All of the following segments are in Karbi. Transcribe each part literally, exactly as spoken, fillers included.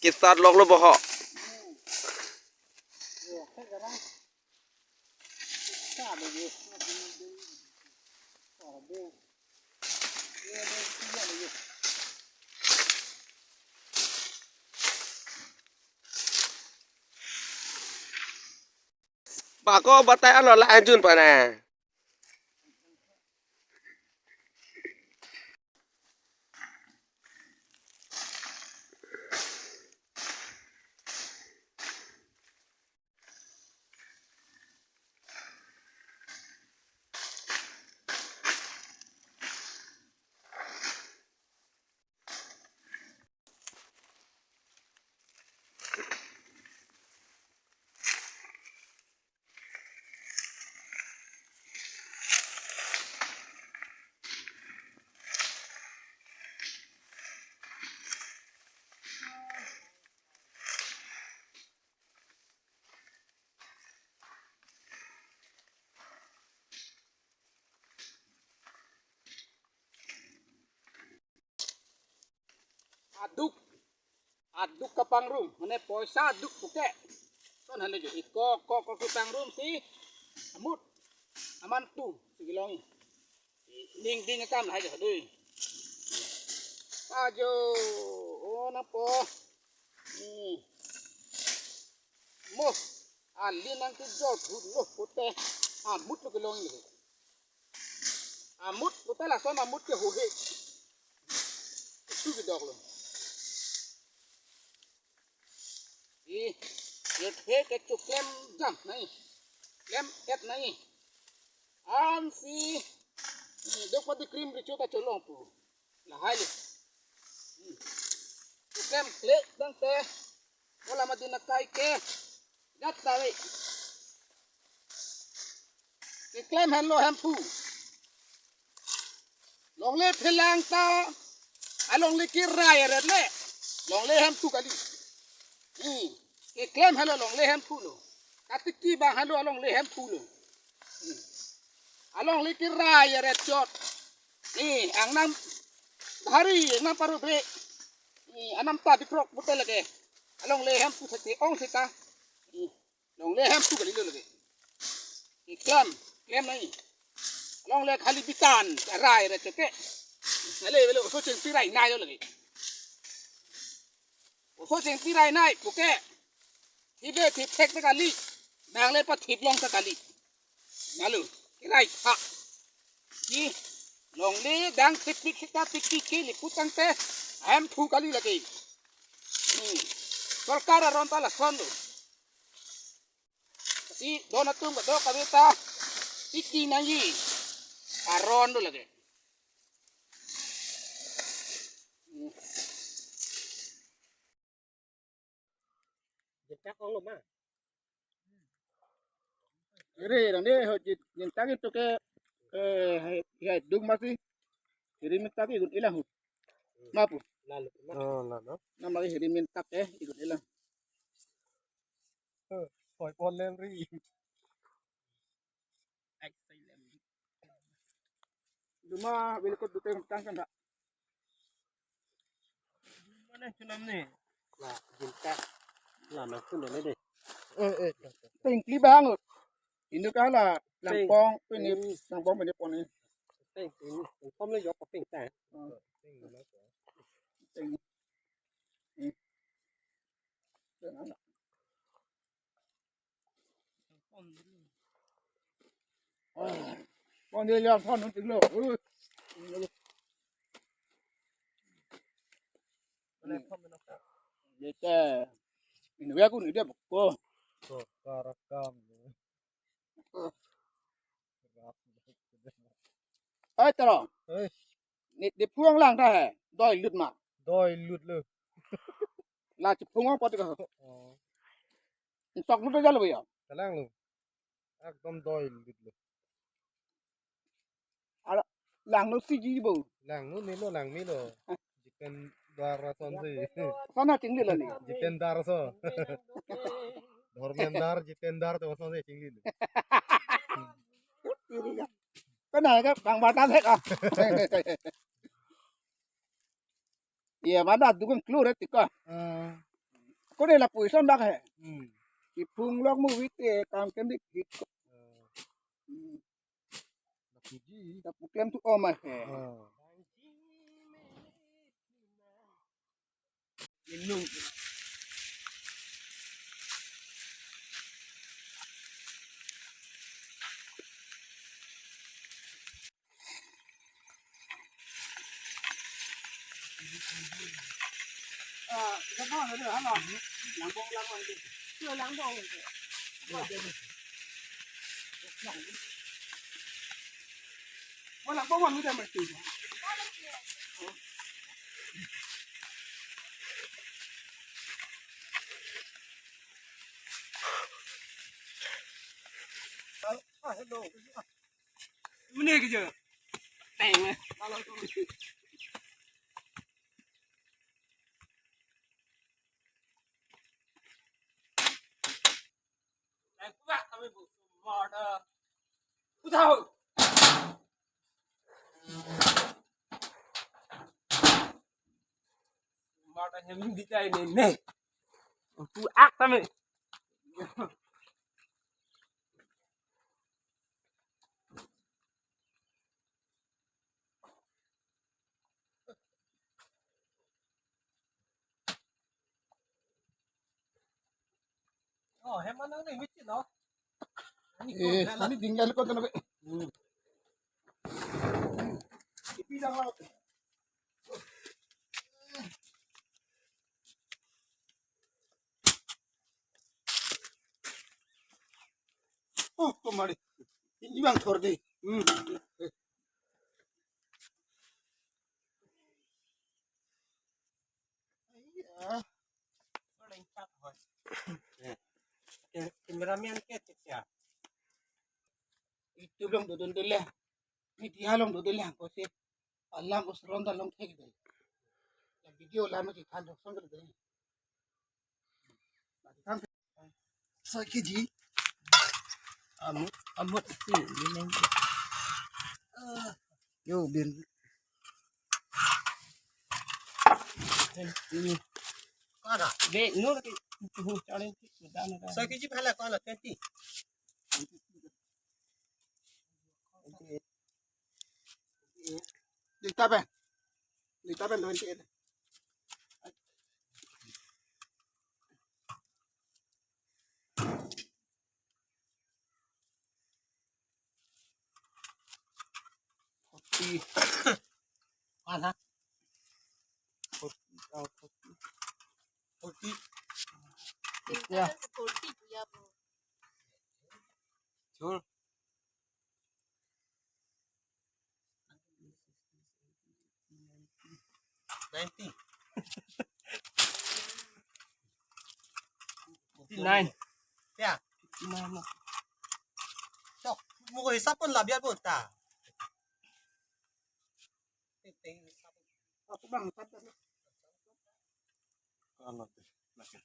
Kisat lok lo boho. Bako batai alo la ajun pana. Aduk, aduk kapangrum, mane poisa aduk puke. Ton hale jo, iko ko ko kapangrum si amut aman tu si kelong. Ning ding akam lahai jo dui. Ajo, o napo. Hmm. Mo, alin nangkejor thut lo pute. Amut lo kelong ini. Amut pute lason amut ke hohe. Itu kedok lo. Ih, lephe ke choklem jam nai. Klem et nai. Ansi, hmm, dok padi krim richo ta cholong pu. Lahai le. Hmm. Choklem kle dang te. Wala madin akai ke. Jat tawi. Keklem henlo hemphu. Longle phelang ta, alongle kirai eret le. Longle hemphu kali. Hmm. Keklem henlo longle hemphu lo. Katiki bang henlo alongle hemphu lo. Hmm. Alongle kirai eret chot. Ni angnam hari angnam paru bre. Ni anam ta diprok putel lage. Alongle hemphu thekti ong sita. Ni longle hemphu kali lo lage. Ni klem, klem nai. Alongle khali bitan rai re choke. Nale velo oso chengpi rai nai lo lage. Oso chengpi rai nai puke. Thibe thip thek ta kali. Nangle pathip long ta kali. Malu, kirai tha. Ki longle dang thip thik thik ta thik thik ke lipu tangte hemphu kali lagi. Hmm. Sorkar aron ta lason lo. Si don atum kadok kave ta tiki nangji aron lo lagi. Hmm. Jengkak ong lo ma. Ere, rang de ho jit, jengkak itu ke Eh, hai, hai, dung mati. Hiri minta ke ikut ilang. Mapu. Lalu. Oh, lalu. Nama ke hiri minta ke ikut ilang. Hoi, pon lem ri. Duma, bilikut duteng tang kan dak. Mana sunam ni? Lah, jinta. Lah, maksud ni deh. Eh, eh. Tengkli bang. Ini kalah langpong, ini langpong ini pon ini. Teng, ini langpong le jok ping ta. Hmm. Teng. Hmm. Pon dia yang pon nanti lo. Uh. Dia teh. Ini aku ni dia buku. Tuh, karakam. Hai tero. Hei. Ni di phung lang ta hai. Doi lut ma. Doi lut lo. La chiphung ang pati ka. Oh. Sok lut jalo ya. Kalang lo. Ekdom doi lut lo. Ala langno siji bo. Langno ni lo, lang mi lo. Jiten dar ason si. Sana chingli lo ni. Jiten dar so. Dharmendra Jiten Dar to ason si chingli lo. Kana ka bang bata thek ah. Iya, mana dukan keluar ya tika. Hmm. Kau ni lapu ison dak hai. Hmm. Ipung lok mu wit eh kam kem dik dik. Hmm. Lapu ji. Lapu klem tu om ah hai. Hmm. Minum. Ah, kita bawa dulu, halo. Langpong, langpong. Itu langpong. Mau langpong, mau minta mesti. Ah, hello. Mene ke je. Teng. Teng kuak kami bu. Mada. Utau. Mada hem di tai ne ne. Kuak kami. Oh, hem manang ni michi no. Ani eh, ko, ani tinggal ko tanabe. Hmm. Ipi lang ako. Oh, kemari. Ini bang thor di. Hmm. Iya. Ke, kameramen ke, ya. Itu belum dodun dele. Media along dodele ko si. Alam us ronda long thek de. Video lama si than rok song de. Sa kiji. Amut, amut si, ini. Yo, bin. Ini. Mana? Be, no, lagi. Tuh, cari. Sa kiji phala ko ala twenty. Lita pen. Lita pen twenty eight. Forty. Mana? Forty, oh, forty. Forty. Ya. Forty punya, bro. Sure. Ninety. Fifty nine. Ya. Fifty nine na. Sok, mo ko hisap pon labiat pon ta. Ako bang, tata na. Ano te? Laki.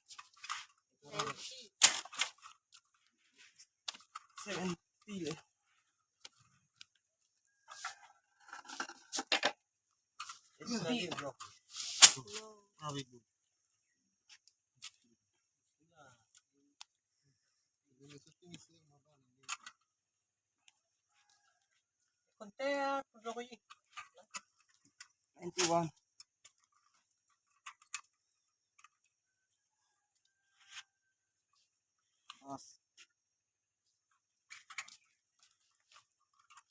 Seventy le. It's not in, bro. How we go? Konti ya, bro, ko yi. Ninety-one. Mas.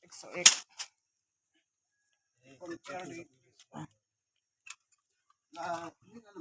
X O X. Compare di. Na, ini kan